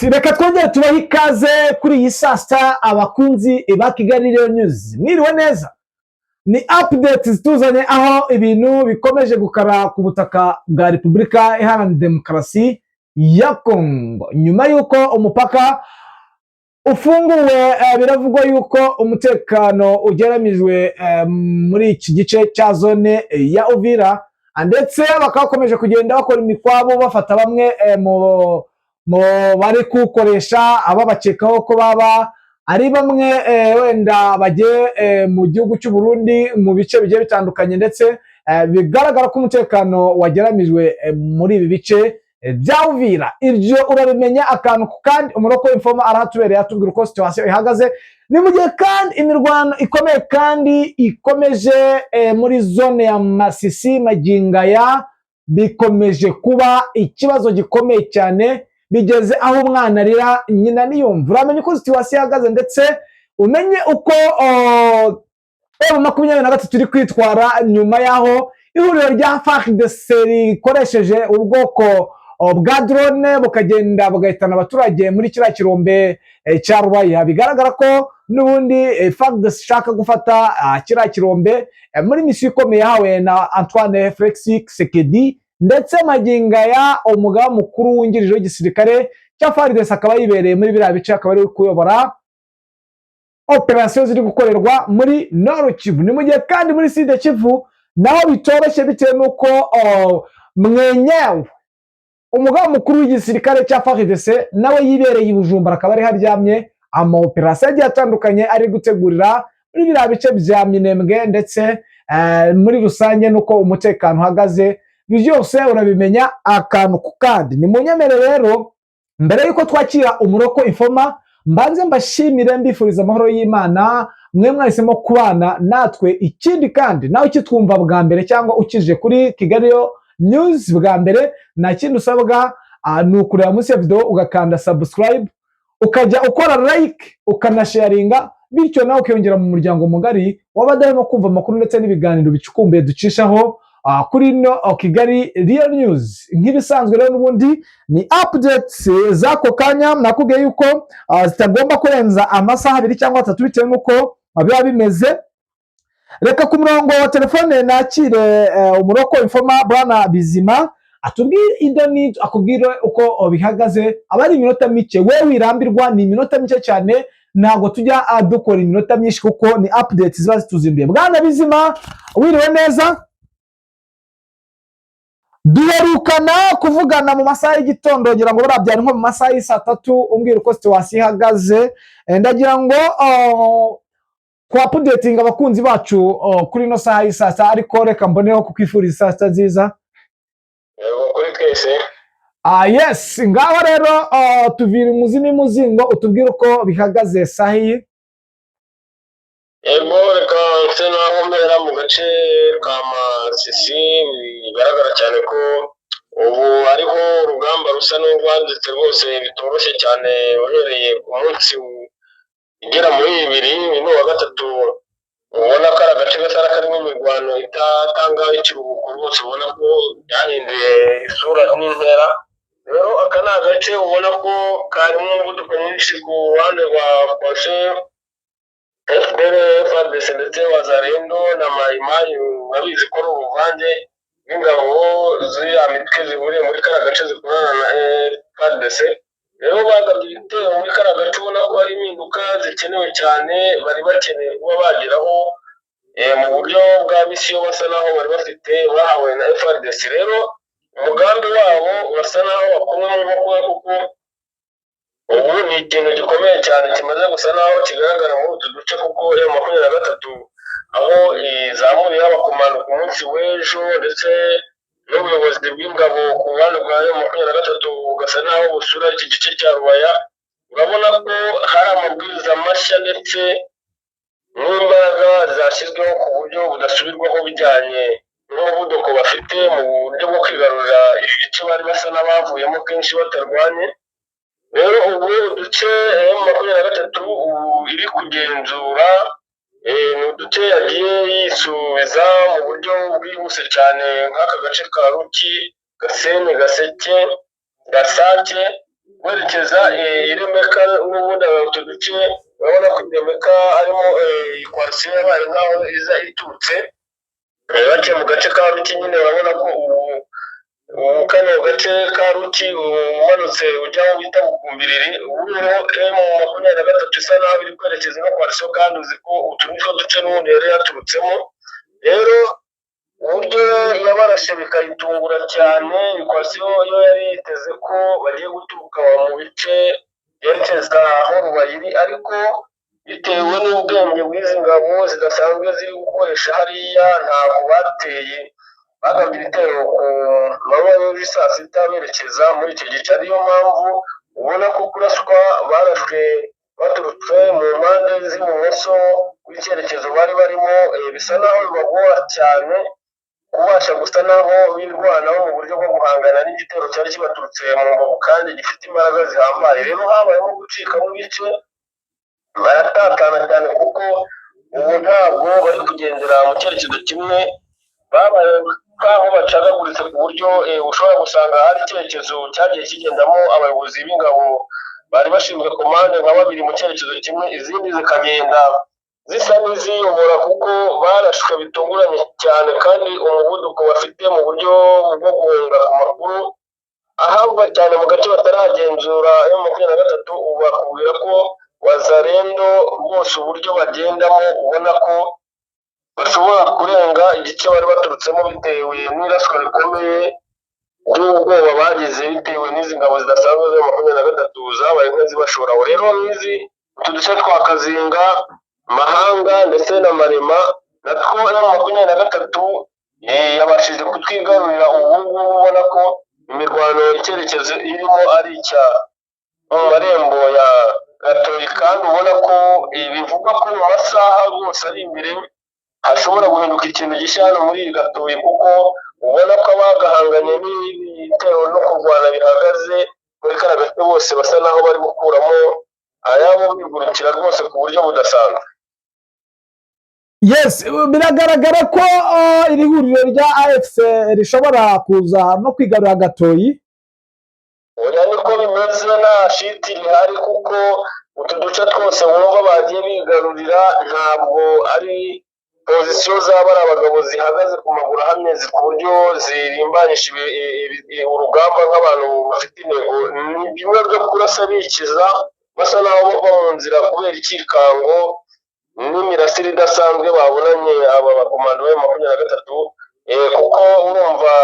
Yes, reka twongere tubahe ikaze kuri iyi saa sita, abakunzi ba Kigali Real News. Mwiriwe neza. Ni update zituzanye aho ibintu bikomeje gukara ku butaka bwa Repubulika Iharanira Demokarasi ya Kongo. Nyuma y'uko umupaka ufunguwe, biravugwa yuko umutekano ugeramijwe muri iki gice cya zone ya Uvira, ndetse bakaba bakomeje kugenda bakora imikwabo, bafata bamwe mu bari kuwukoresha, ababakekaho ko baba ari bamwe wenda bagiye mu gihugu cy'u Burundi mu bice bigiye bitandukanye. Ndetse bigaragara ko umutekano wageramijwe muri ibi bice bya Uvira. Ibyo urabimenya akantu ku kandi. Umu local informer arahatubereye, atubwira uko situation ihagaze. Ni mu gihe kandi imirwano ikomeye kandi ikomeje muri zone ya Masisi. Magingaya bikomeje kuba ikibazo gikomeye cyane, bigeze aho umwana arira nyina niyumva. Uramenya uko situation ihagaze, ndetse umenye uko M23 iri kwitwara nyuma y'aho ihuriro rya FARDC rikoresheje ubwoko bwa drone, bukagenda bugahitana abaturage muri kiriya kirombe cya Rubaya. Bigaragara ko n'ubundi FARDC ishaka gufata kiriya kirombe muri misiyo ikomeye yahawe na Antoine Felix Tshisekedi. Ndetse magingaya umugaba mukuru wungirije w'igisirikare cya FARDC akaba yibereye muri biriya bice, akaba ari kuyobora operasiyo ziri gukorerwa muri Nord Kivu. Ni mu gihe kandi muri Sud Kivu naho bitoroshye, bitewe n'uko mwenyewe umugaba mukuru w'igisirikare cya FARDC nawe yibereye i Bujumbura, akaba ari haryamye ama operasiyo agiye atandukanye ari gutegurira muri biriya bice bya Minembwe. Ndetse muri rusange nuko umutekano uhagaze, byose urabimenya akantu ku kandi. Ni munyemere rero, mbere y'uko twakira umu local informer, mbanze mbashimire, mbifuriza amahoro y'Imana, mwe mwahisemo kubana natwe. Ikindi kandi, nawe ukitwumva bwa mbere cyangwa ukije kuri Kigali News bwa mbere, nta kindi usabwa, ni ukureba munsi ya video ugakanda subscribe, ukajya ukora like, ukanasharinga, bityo nawe ukiyongera mu muryango mugari w'abadahwema kumva amakuru ndetse n'ibiganiro bicukumbuye ducishaho kuri ino Kigali Real News. Nk'ibisanzwe rero, n'ubundi ni updates z'ako kanya. Nakubwiye yuko zitagomba kurenza amasaha 2 cyangwa 3, bitewe n'uko biba bimeze. Reka ku murongo wa telefone nakire umu local informer bwana Bizima, atubwire idoni, akubwire uko bihagaze. Aba ari iminota mike, we wirambirwa, ni iminota mike cyane, ntabwo tujya dukora iminota myinshi kuko ni updates ziba zituzinduye. Bwana Bizima, wiriwe neza? Duherukana kuvugana mu masaha y'igitondo, ngira ngo buriya byari nko mu masaha y'i 3, umbwira uko situation ihagaze. Ndagira ngo ku updatinga abakunzi bacu kuri ino saha y'i 6, ariko reka mboneho kukwifuriza saa sita nziza. Yego, kuri twese. Ah, yes, ngaho rero tuvira imuzi n'imuzingo, utubwire uko bihagaze saha iyi. Yego, reka nse naho mbera mu gace ka Masisi. Bigaragara cyane ko ubu hariho urugamba rusa n'urwanditse rwose, bitoroshye cyane. Uhereye ku munsi ugera muri ibiri, ni uwa gatatu, ubona ko ari agace gasa n'akarimo imirwano itatanga ikiruhuko rwose, ubona ko byahinduye isura n'intera. Rero aka ni agace ubona ko karimo umuvuduko mwinshi ku ruhande rwa kose FDLR, FARDC ndetse Wazalendo na Mayimayi. Urabizi ko ari uruvange rw'ingabo ziriya mitwe zihuriye muri kariya gace zikorana na FARDC. Rero bagabye ibitero muri kariya gace, ubona ko hari impinduka zikenewe cyane bari bakeneye kuba bageraho mu buryo bwa misiyo basa naho bari bafite bahawe na FARDC. Rero umugambi wabo urasa naho wakomwe mu nkokora, kuko ubu ni ikintu gikomeye cyane kimaze gusa naho kigaragara muri utu duce, kuko M23 aho izamuriye abakomando ku munsi w'ejo, ndetse n'ubuyobozi bw'ingabo ku ruhande rwa M23 bugasa naho busura iki gice cya Rubaya, urabona ko hari amabwiriza mashya ndetse n'imbaraga zashyizweho ku buryo budasubirwaho, bijyanye n'umuvuduko bafite mu buryo bwo kwigarurira ibice bari basa n'abavuyemo kenshi batarwanye. Rero ubu uduce M23 ubu iri kugenzura ni uduce yagiye yisubiza mu buryo bwihuse cyane, nk'aka gace ka Ruki, Gasenyi, Gaseke, Gasake. Werekeza Iremeka n'ubundi utu duce, urabona ko Iremeka harimo coalition yabaye nkaho iza iturutse. Baciye mu gace ka Ruki nyine, urabona ko ubu kano gace ka Ruki umanutse ujya aho bita Bukumbiriri, ubu rero M23 isa naho iri kwerekeza ino coalition, kandi uzi ko utu nitwo duce n'ubundi yari yaturutsemo. Rero uburyo yabarashe bikayitungura cyane, coalition yo yari yiteze ko bagiye guturuka mu bice byerekeza aho Rubayiri, ariko bitewe n'ubwenge bw'izi ngabo zidasanzwe ziri gukoresha hariya, ntabwo bateye, bagabye ibitero ku manywa y'ejo saa sita berekeza muri icyo gice. Ariyo mpamvu ubona ko kuraswa barashwe baturutse mu mpande z'ibumoso w'icyerekezo bari barimo, bisa naho bibagora cyane kubasha gusa naho birwanaho mu buryo bwo guhangana n'igitero cyari kibaturutse mu mbavu kandi gifite imbaraga zihambaye. Rero habayemo gucikamo ibice, baratatana cyane, kuko ubu ntabwo bari kugendera mu cyerekezo kimwe, babaye nk'aho bacagaguritse, ku buryo ushobora gusanga hari icyerekezo cyagiye kigendamo abayobozi b'ingabo bari bashinzwe commande nka babiri mu cyerekezo kimwe, izindi zikagenda zisa n'iziyobora, kuko barashwe bitunguranye cyane, kandi umuvuduko bafite mu buryo bwo guhunga ku makuru ahabwa cyane mu gace bataragenzura M23, ubu bakubwira ko Wazalendo rwose uburyo bagendamo ubona ko bashobora kurenga igice bari baturutsemo, bitewe n'iraswa rikomeye ry'ubwoba bagize bitewe n'izi ngabo zidasanzwe za 23 zabaye nk'izibashora. Aho rero nk'izi utu duce twa Kazinga, Mahanga ndetse na Marema, natwo M23 yabashije kutwigarurira. Ubu ngubu ubona ko imirwano icyerekezo irimo ari icya mu marembo ya Gatoyi, kandi ubona ko bivugwa ko mu masaha rwose ari imbere hashobora guhinduka ikintu gishya hano muri iyi Gatoyi, kuko ubona ko abagahanganye n'ibitero no kurwana bihagaze muri kariya gace bose basa naho bari gukuramo ayabo bigurukira rwose ku buryo budasanzwe. Yes, biragaragara ko iri huriro rya AFC rishobora kuza no kwigarurira Gatoyi. Oya, niko bimeze, nta shiti rihari, kuko utu duce twose wumva bagiye bigarurira ntabwo ari position zaba ari abagabo zihagaze ku maguru ahamye ku buryo zirimbanyisha urugamba nk'abantu bafite intego. Ni bimwe byo kurasa bikiza, basa naho bava mu nzira kubera ikikango n'imirasire idasanzwe babonanye aba bakomando ba 23, kuko urumva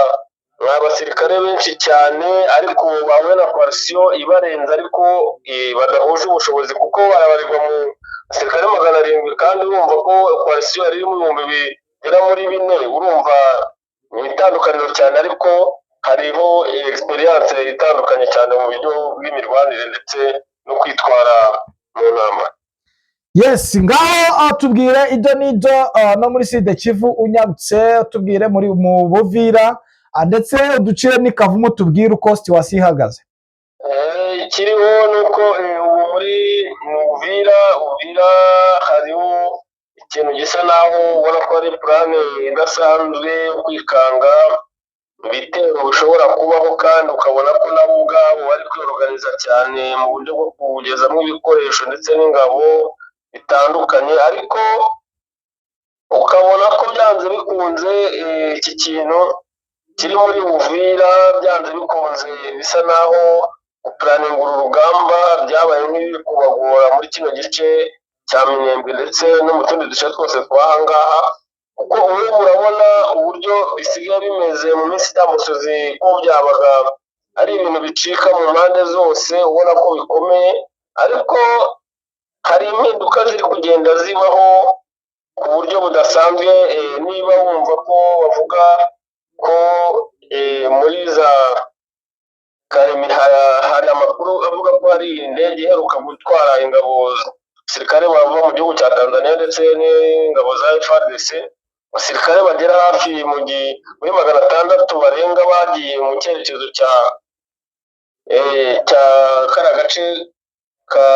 ni abasirikare benshi cyane ariko bahuye na coalition ibarenze, ariko badahuje ubushobozi, kuko barabarirwa mu basirikare 700, kandi urumva ko coalition yari irimo 4000. Urumva ni itandukaniro cyane, ariko hariho experience itandukanye cyane mu buryo bw'imirwanire ndetse no kwitwara mu ntambara. Yes, ngaho tubwire ibyo n'ibyo no muri Sud Kivu, unyarutse tubwire muri mu Buvira, ndetse uducire n'Ikavumu, tubwire uko situation ihagaze. Ikiriho ni uko ubu muri Uvira, Uvira hariho ikintu gisa naho ubona ko ari plan idasanzwe yo kwikanga ibitero bishobora kubaho, kandi ukabona ko nabo ubwabo bari kwiyoruganiza cyane mu buryo bwo kugezamo ibikoresho ndetse n'ingabo bitandukanye, ariko ukabona ko byanze bikunze iki kintu kiri muri Uvira byanze bikunze bisa naho guplanninga uru rugamba byabaye nk'ibiri kubagora muri kino gice cya Minembwe ndetse no mu tundi duce twose tw'aha ngaha, kuko ubu urabona uburyo bisigaye bimeze. Mu minsi itambutse ko byabaga ari ibintu bicika mu mpande zose, ubona ko bikomeye, ariko hari impinduka ziri kugenda zibaho ku buryo budasanzwe. Niba wumva ko bavuga ko muri za Karemi hari amakuru avuga ko hari indege iheruka gutwara ingabo, abasirikare bava mu gihugu cya Tanzania ndetse n'ingabo za FARDC, abasirikare bagera hafi muri 600 barenga bagiye mu cyerekezo cya kariya gace ka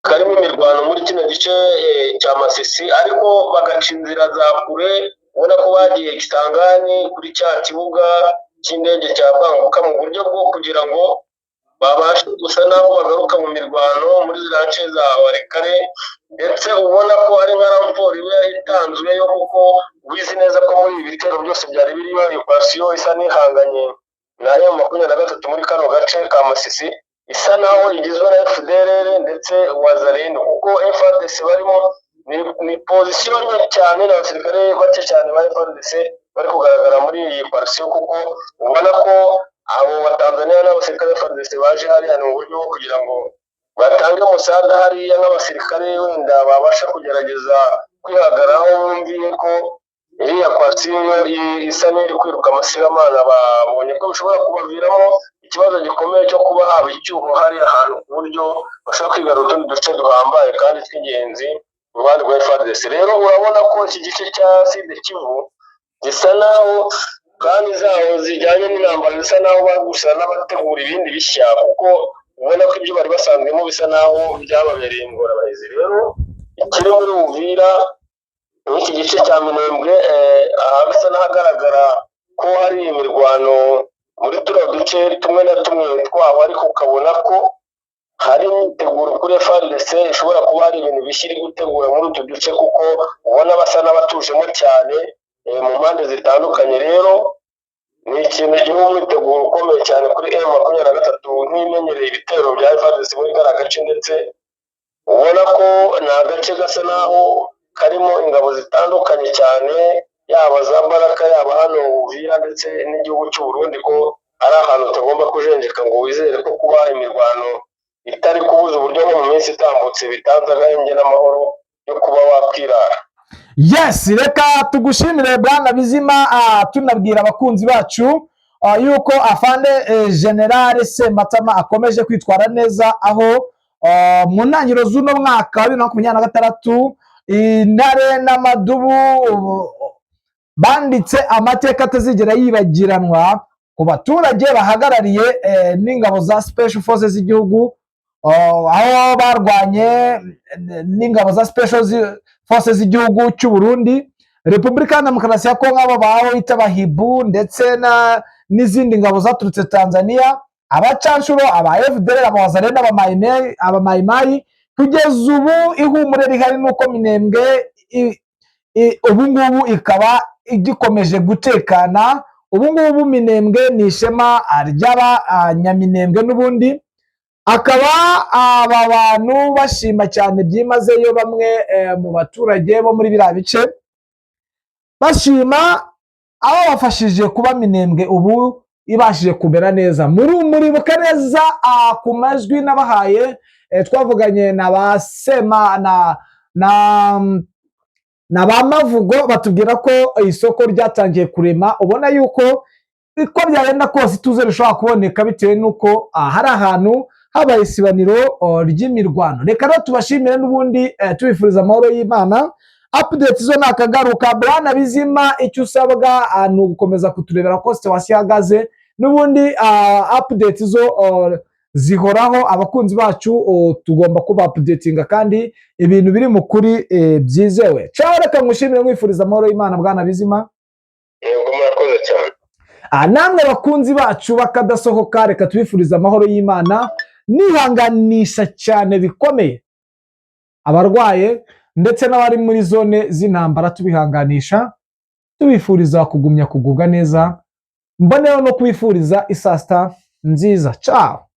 karimo imirwano muri kino gice cya Masisi, ariko bagaca inzira za kure, ubona ko bagiye Kisangani kuri cya kibuga cy'indege cya Banguka, mu buryo bwo kugira ngo babashe gusa n'aho bagaruka mu mirwano muri ziriya nce za Walikale. Ndetse ubona ko ari nka renfort iba itanzwe yo, kuko ubizi neza ko muri ibi bitero byose byari birimo operation isa n'ihanganye na M23 muri kano gace ka Masisi, isa naho igizwe na FDLR ndetse Wazalendo, kuko FARDC barimo ni position nke cyane n'abasirikare bake cyane ba FARDC bari kugaragara muri iyi operation, kuko ubona ko abo Batanzaniya n'abasirikare ba FARDC baje hariya ni uburyo bwo kugira ngo batange umusada hariya nk'abasirikare wenda babasha kugerageza kwihagararaho, bumviye ko iriya coalition isa n'iri kwiruka amasigamana. Babonye ko bishobora kubaviramo ikibazo gikomeye cyo kuba haba icyuho hariya hantu, ku buryo bashobora kwigarura utundi duce duhambaye kandi tw'ingenzi mu ruhande rwa FARDC. Rero urabona ko iki gice cya Sud Kivu gisa naho kandi zaho zijyanye n'intambara zisa naho bari gusa n'abategura ibindi bishya, kuko ubona ko ibyo bari basanzwemo bisa naho byababereye ingorabahizi. Rero ikiri muri Uvira n'iki gice cya Minembwe, aha bisa n'ahagaragara ko hari imirwano muri turiya duce tumwe na tumwe twaho, ariko ukabona ko hari imyiteguro kuri FARDC, ishobora kuba hari ibintu bishya iri gutegura muri utu duce, kuko ubona basa n'abatujemo cyane mu mpande zitandukanye. Rero ni ikintu giha umwiteguro ukomeye cyane kuri M23 nk'imenyereye ibitero bya FARDC muri kariya gace, ndetse ubona ko ni agace gasa naho karimo ingabo zitandukanye cyane, yaba za Baraka, yaba hano Uvira ndetse n'igihugu cy'u Burundi, ko ari ahantu utagomba kujenjeka ngo wizere ko kuba imirwano itari kubuza uburyo nko mu minsi itambutse bitanze agahenge n'amahoro yo kuba wakwirara. Yes, reka tugushimire, bwana Bizima. Tunabwira abakunzi bacu yuko afande General Sematama akomeje kwitwara neza, aho mu ntangiriro z'uno mwaka wa 2026 intare n'amadubu banditse amateka atazigera yibagiranwa ku baturage bahagarariye n'ingabo za Special Forces z'igihugu, aho barwanye n'ingabo za Special Forces z'igihugu cy'u Burundi, Repubulika ya Demokarasi ya Kongo, abo baho bita Abahibu, ndetse n'izindi ngabo zaturutse Tanzania, abacanshuro, aba FDLR, abawazalendo, abamayimayi. Kugeza ubu ihumure rihari nuko Minembwe ubu ngubu ikaba igikomeje gutekana. Ubu ngubu Minembwe ni ishema ry'abanyaminembwe, n'ubundi akaba aba bantu bashima cyane byimazeyo bamwe mu baturage bo muri biriya bice, bashima ababafashije kuba Minembwe ubu ibashije kumera neza. Muri muribuka neza ku majwi nabahaye, twavuganye na ba Sema na ba Mavugo, batubwira ko isoko ryatangiye kurema. Ubona yuko uko byagenda kose ituze rishobora kuboneka bitewe n'uko hari ahantu habaye isibaniro ry'imirwano. Reka rero tubashimire n'ubundi, tubifuriza amahoro y'Imana. Update zo nakagaruka. Bwana Bizima, icyo usabwa ni ugukomeza kuturebera ko situation ihagaze. N'ubundi update zo zihoraho, abakunzi bacu tugomba kuba updatinga kandi ibintu biri mu kuri byizewe. Ciao, reka ngushimire, mwifuriza amahoro y'Imana, bwana Bizima. Yego, murakoze cyane. Namwe bakunzi bacu bakadasohoka, reka tubifurize amahoro y'Imana, nihanganisha cyane bikomeye abarwaye ndetse n'abari muri zone z'intambara, tubihanganisha, tubifuriza kugumya kugubwa neza. Mboneyeho no kubifuriza isaa sita nziza. Ciao.